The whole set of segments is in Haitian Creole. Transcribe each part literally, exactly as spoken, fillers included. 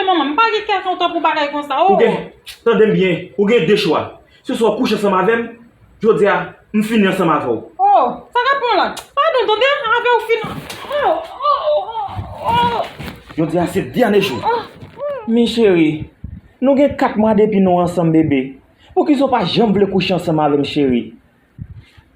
Manman, m pa gen kè kontan pou bagay konsa, oh. Ou gen, tande m byen, ou gen de chwa. Se swa w kouche ansanm avè m, jodi a, m fini ansanm avè w. Oh, sa k ap pran w la? Padon, tande, avè w fini. Oh, oh, oh, oh. Jodi a se dènye jou. Oh. Men cheri, nou gen kat mwa depi nou ansanm, bebe. Poukisa w pa janm vle kouche ansanm avè m, cheri?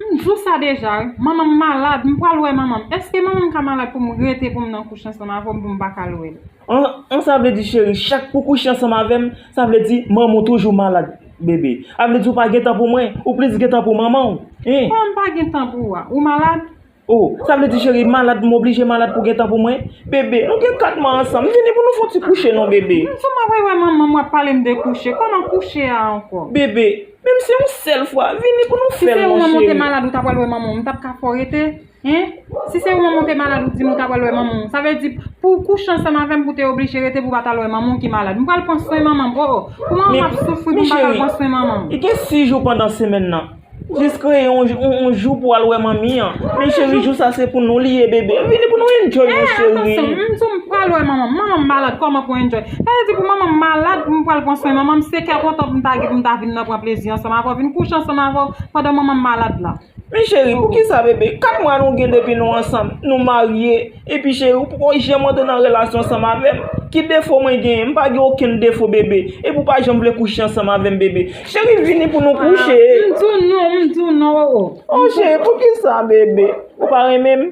M di w sa deja, wi. Manman m malad, m pral wè manman m. Èske manman m ka malad pou m rete pou m nan kouche ansanm avè w, pou m pa ka al wè l? An, an, sa vle di, cheri, chak pou kouche ansanm avè m, sa vle di manman w toujou malad, bebe. Sa vle di w pa gen tan pou mwen, ou plis gen tan pou manman w. Hein? Kòman m pa gen tan pou ou a? Ou malad? Oh, sa vle di, cheri, malad, m oblije malad pou gen tan pou mwen? Bebe, nou gen kat mwa ansanm, vini pou nou fè yon ti kouche non, bebe. M sou m ap wè manman m, w ap pale m de kouche. Kòman kouche a ankò? Bebe, menm si yon sèl fwa, vini pou nou fè l non, cheri. Si se ou manman w te malad, ou ta pral wè manman w, m t ap ka fè w rete? Hein? Si se ou manman w te malad, ou di m ou ta pral wè manman w. Sa vle di, pou w kouche ansanm avè m, pou w te oblije rete, pou w pa t al wè manman w ki malad. M pral pran swen manman m. Oh, oh. Pou manman m ap soufri, pou m pa t al pran swen manman m. Men, men cheri, gen sis jou pandan semèn nan. Jis kreye yon, yon, yon jou pou w al wè manmi an. Men cheri, jou sa se pou nou li ye, bebe. Vini pou nou enjoy non, cheri. Atansyon, m di w m pral wè manman m. Manman m malad, kòman pou enjoy? Sa vle di pou manman m malad, pou m pral pran swen manman m, se kè kontan pou m ta, pou m ta vin nan pran plezi ansanm avè w, vin kouche ansanm avè w pandan manman m malad la. Men cheri, poukisa, bebe? Kat mwa nou gen depi nou ansanm, nou marye. Epi cheri, ou poko janm antre nan relasyon ansanm avè m. Ki defo mwen genyen? M pa gen okenn defo, bebe. Epi ou pa janm vle kouche ansanm avè m, bebe. Cheri, vini pou nou kouche. Ah, m di w non, m di w non, oh, oh. Oh, cheri, poukisa, bebe? Ou pa renmen m?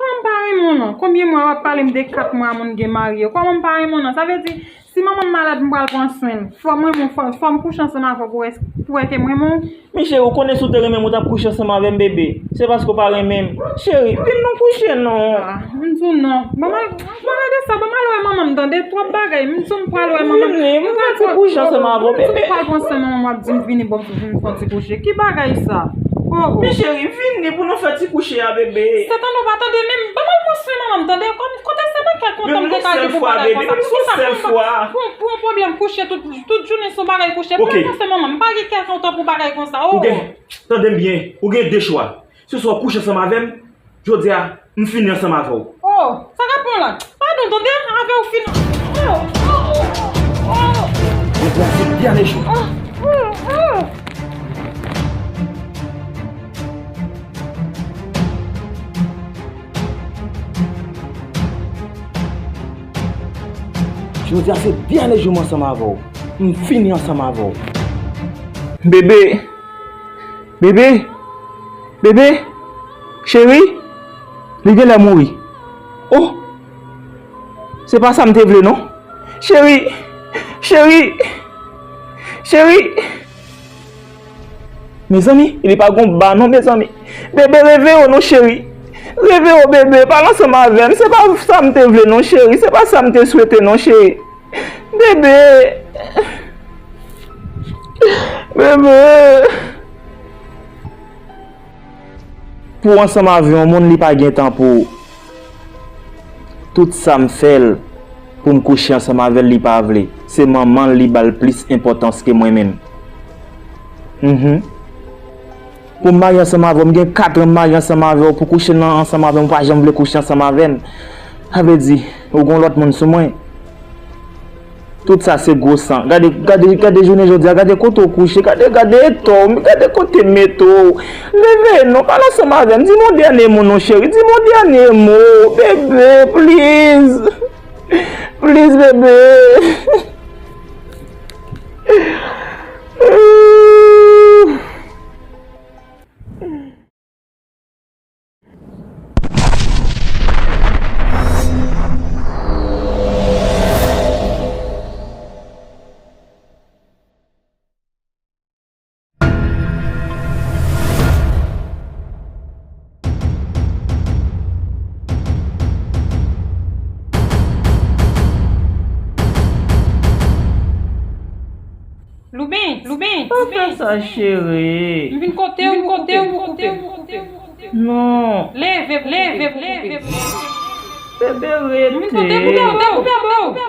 Kòman m pa renmen w non? Konbyen mwa w ap pale m de kat mwa moun gen marye? Kòman m pa renmen w non? Sa vle di, si manman m malad, m pral pran swen l. Fò m renmen w, fò, fò m kouche ansanm avè w pou wè, pou wè ke m renmen w. Men cheri, ou konnen si w te renmen m, ou t ap kouche ansanm avè m, bebe. Se paske w pa renmen m. Cheri, vin nou kouche non. Ah, m di w non. Ban m al, ban m al de sa, ban m al wè manman m, tande, twòp bagay. M di w m pral wè manman m. Vini, m pral fè ti kouche ansanm avè w, bebe. M di w m pral pran swen manman m, w ap di m vini, bon, pou vin fè ti kouche. Ki bagay sa? Oh, oh. Men cheri, vini pou nou fè ti kouche a, bebe. Se tande w pa tande, men ban m al pran swen manman m, tande. Kòm, kote se nan kè kontan m te ka gen pou bagay konsa? Poukisa pou, pou, pou yon pwoblèm kouche tout, tout jounen se yon bagay kouche? M pral pran swen manman m, m pa gen kè kontan pou bagay konsa, oh. Ou gen, tande m byen, ou gen de chwa. Se swa w kouche ansanm avè m, jodi a, m fini ansanm avè w. Oh, sa k ap pran w la? Padon, tande, avè w fini. Oh, oh, oh, oh. Jodi a se dènye jou. Oh, oh, oh. Jodi a se dènye jou m ansanm avè w. M fini ansanm avè w. Bebe, bebe, bebe, cheri, li genlè mouri. Oh, se pa sa m te vle non. Cheri, cheri, cheri. Mezanmi, li pa gon ba non, mezanmi. Bebe, reveyo non, cheri. Reveyo, bebe, pale ansanm avè m. Se pa sa m te vle non, cheri. Se pa sa m te swete non, cheri. Bebe. Bebe. Pou w ansanm avè yon moun, li pa gen tan pou ou. Tout sa m fè l pou m kouche ansanm avè l, li pa vle. Se manman l, li ba l plis enpòtans ke mwen menm. Mhm. Pou m marye ansanm avè w, m gen kat an m marye ansanm avè w, pou kouche nan, ansanm avè m, ou pa janm vle kouche ansanm avè m. Sa vle di, ou gon lòt moun sou mwen. Tout sa se gwo san. Gade, gade, gade jounen jodi a, gade kote w kouche, gade, gade eta w, gade kote m mete w. Leve non, pale ansanm avè m, di m yon dènye mo non, cheri, di m yon dènye mo, bebe, please. Please, bebe. Loubens, Loubens, pa fè sa, cheri. M vin kote w, kote w, kote w. Non. Leve, leve, leve. Bebe, rete. M vin kote w, kote w, kote w.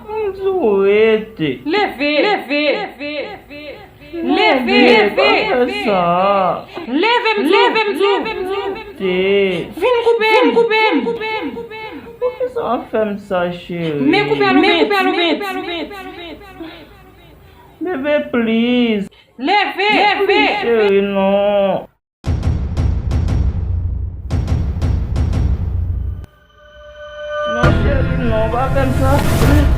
M di w rete. Leve, leve, leve. Leve, leve, pa fè sa. Leve, m di w, leve, m di w. Rete. Vin koupe m, vin koupe m. Poukisa w ap fè m sa, cheri? Men koupe l ou bèt. Bebe, please. Leve, leve. Cheri, non. Non, cheri, non, pa fè m sa.